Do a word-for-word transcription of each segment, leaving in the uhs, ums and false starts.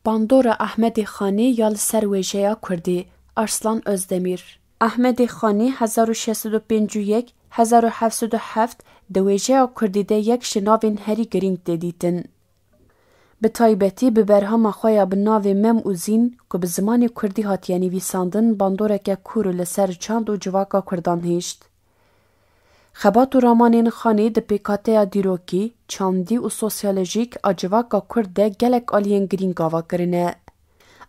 Bandora Ahmedê Xanî ya li ser wêjeya Kurdî, Arslan Özdemir. Ahmedê Xanî hezar û şeş sed û pêncî û yek, hezar û heft sed û heft di wêjeya Kurdî de yek ji navên herî girîng tê dîtin. Bi taybetî bi berhama xwe ya bi navê Mem û Zîn ku bi zimanê Kurdî hatiye nivîsandin, bandoreke kûr û li ser çand û civaka Kurdan hişt. Xebat û ramanên Xanî di pêkateya dîrokî, çandî û sosyolojîk a civaka Kurd de gelek aliyên girîng ava kirine.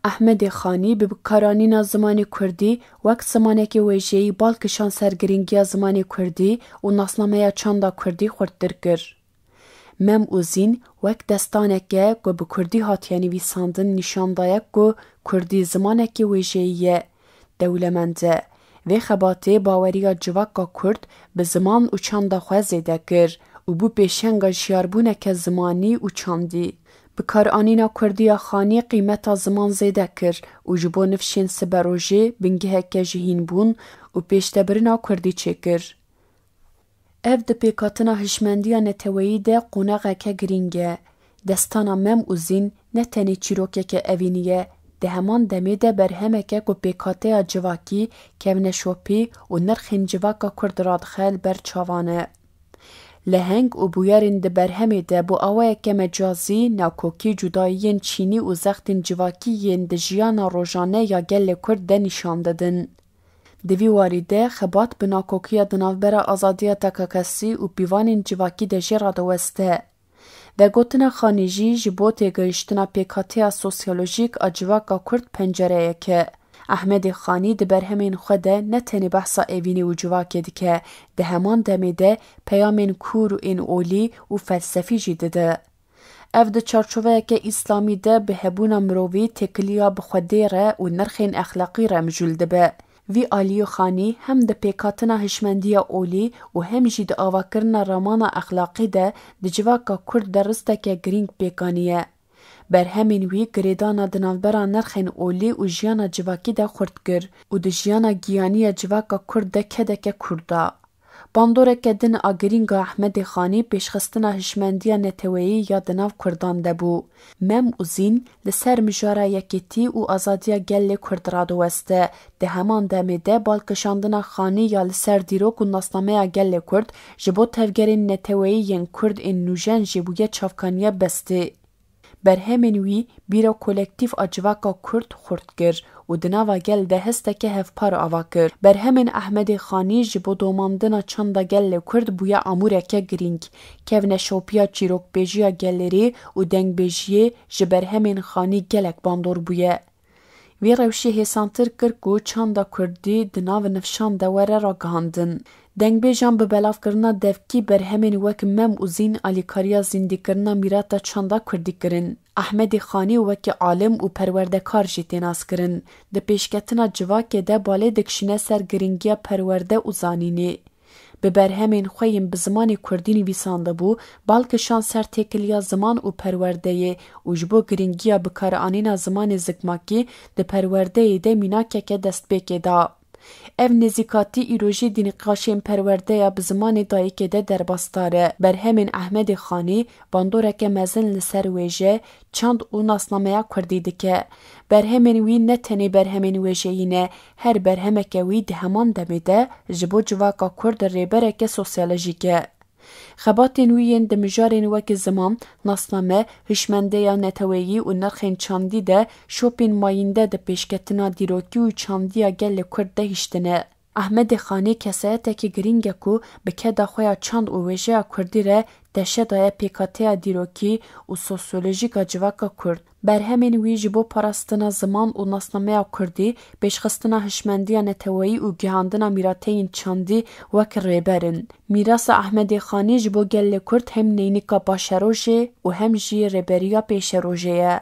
Ahmedê Xanî bi bikaranîna zimanê Kurdî wek zimanekê wêjeyî bal kişand ser girîngiya zimanê Kurdî û nasnameya çanda Kurdî xurttir kir. Mem û Zîn wek destaneke ku bi Kurdî hatiye nivîsandin nîşan daye ku Kurdî zimanekê wêjeyî ye, dewlemend e. Vê xebatê baweriya civaka Kurd bi ziman û çanda xwe zêde kir û bû pêşenga jiyarbûneke zimanî û çandî. Bikaranîna Kurdî ya Xanî qîmeta ziman zêde kir û ji bo nifşên siberojê bingeheke jihînbûn û pêşdebirina Kurdî çêkir. Ev di pêkhatina hişmendiya neteweyî de qonaxeke girîng e. Destana Mem û Zîn ne tenê çîrokeke evînî ye, di heman demê de berhemeke ku pêkhateya civakî, kevneşopî û nirxên civaka Kurd radixe li ber çavan e. Leheng û bûyerên di berhemê de bo awayeke mecazî nakokî, cudayiyên çînî û zextên civakî yên di jiyana rojane ya gelê Kurd de nîşan didin. Di vî warî de xebat bi nakokiya di navbera azadiya T K K S û pîvanên civakî de jê radiweste. Vegotina Xanî jî ji bo têgihiştina pêkhateya sosyolojîk a civaka Kurd pencereyek e. Ehmedê Xanî di berhemên xwe de ne tenê behsa evînê û civakê dike, di heman demê de peyamên kûr ên olî û felsefî jî dide. Ev di çarçoveyeke îslamî de bi hebûna mirovî, têkiliya bi Xwedê re û nirxên exlaqî re mijûl dibe. Vî aliyê Xanî hem di pêkhatina hişmendiya olî û hem jî di avakirina ramana exlaqî de di civaka Kurd de risteke girîng pêk aniye. Berhemên wî girêdana di navbera nirxên olî û jiyana civakî de xurt kir û di jiyana giyanî ya civaka Kurd de kedeke kûr da. Bandoreke din a girîng a Ehmedê Xanî pêşxistina hişmendiya neteweyî ya di nav Kurdan de bû. Mem û Zîn li ser mijara yekêtî û azadiya gelê Kurd radiweste. Di heman demê de balkişandina Xanî ya li ser dîrok û nasnameya gelê Kurd ji bo tevgerên neteweyî yên Kurd ên nûjen jî bûye çavkaniya bestê. Berhemên wî bîra kolektîf a civaka Kurd xurt kir û di nava gel de hesteke hevpar ava kir. Berhemên Ehmedê Xanî ji bo domandina çanda gelê Kurd bûye amûreke girîng. Kevneşopiya çîrokbêjiya gelêrî û dengbêjiyê ji berhemên Xanî gelek bandor bûye. Vê rewşê hêsantir kir ku çanda Kurdî di nav nifşan de were ragihandin. Dengbêjan bi belavkirina devkî berhemên wek Mem û Zîn alîkariya zîndîkirina mîrata çanda Kurdî kirin. Ehmedê Xanî wekî alim û perwerdekar jî tê naskirin. Di pêşketina civakê de balê dikişîne ser girîngiya perwerde û zanînê. Bi berhemên xwe yên bi zimanê Kurdî nivîsandibû, bal kişand ser têkiliya ziman û perwerdeyê û ji bo girîngiya bikaranîna zimanê zikmakî di perwerdeyê de mînakeke destpêkê da. Ev nêzîkatî îro jî di nîqaşên perwerdeya bi zimanê dayikê de derbasdar e. Berhemên Ehmedê Xanî bandoreke mezin li ser wêje, çand û nasnameya Kurdî dike. Berhemên wî ne tenê berhemên wêjeyî ne, her berhemeke wî di heman demê de ji bo civaka Kurd rêbereke sosyolojîk e. Xebatên wî yên di mijarên wekî ziman, nasname, hişmendeya neteweyî û nirxên çandî de şopên mayînde di pêşketina dîrokî û çandiya gelê Kurd de hiştine. Ehmedê Xanî kesayetekî girîng e ku bi keda xwe ya çand û wêjeya Kurdî re deşe daye pêkateya dîrokî û sosyolojîk a civaka Kurd. Berhemên wî ji bo parastina ziman û nasnameya Kurdî, pêşxistina hişmendiya neteweyî û gihandina mîrateyên çandî wek rêber in. Mîrasa Ehmedê Xanî ji bo gelê Kurd hem neynika paşerojê û hem jî rêberiya pêşerojê ye.